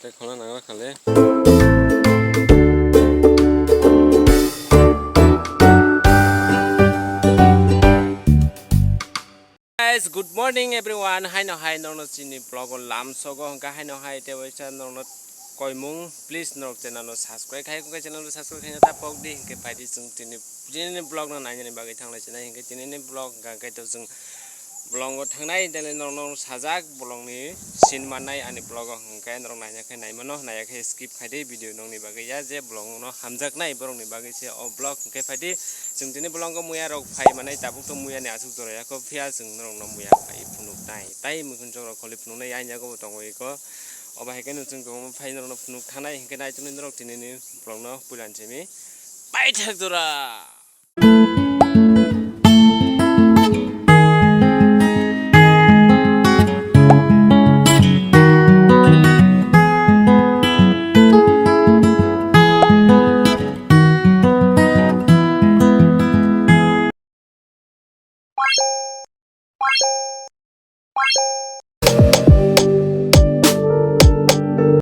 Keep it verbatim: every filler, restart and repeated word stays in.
Tei khwlai nang kha le. Guys, good morning everyone. Haino hai norokno chini vlog o lamsogo hwnkha, haino hai tei waisa norokno koimung, please norok channel no subscribe khai, hwnkhe channel no subscribe khaina ta pok di, hwnkhe phaidi chwng tini, tini vlog no nainani bagwi thanglai sinai, hwnkhe tini vlog hwnkha khe to chwng vlog o thangnai, tele norokno sajak vlog ni sin mannai ani vlog o, hwnkhe norok naina khe naimano, naiya khe skip khaidi video nokni bagwi ya je vlog no hamjaknai borokni bagwi se o vlog, hwnkhe phaidi. Chwng tini bolongo muya rok phai manai, tabuk to muya ni aswk jora yakho, phiya chwng norok no muya phai phunuk nai. Tai muikhun chwng rok kholi phunuk nai, yang yago bo tongo iko. Obo hai khe no chwng kwbangma phai norok no phunuk thanai, hinkhe nai tongni norok tini ni bolong no puila ni simi paithak jora.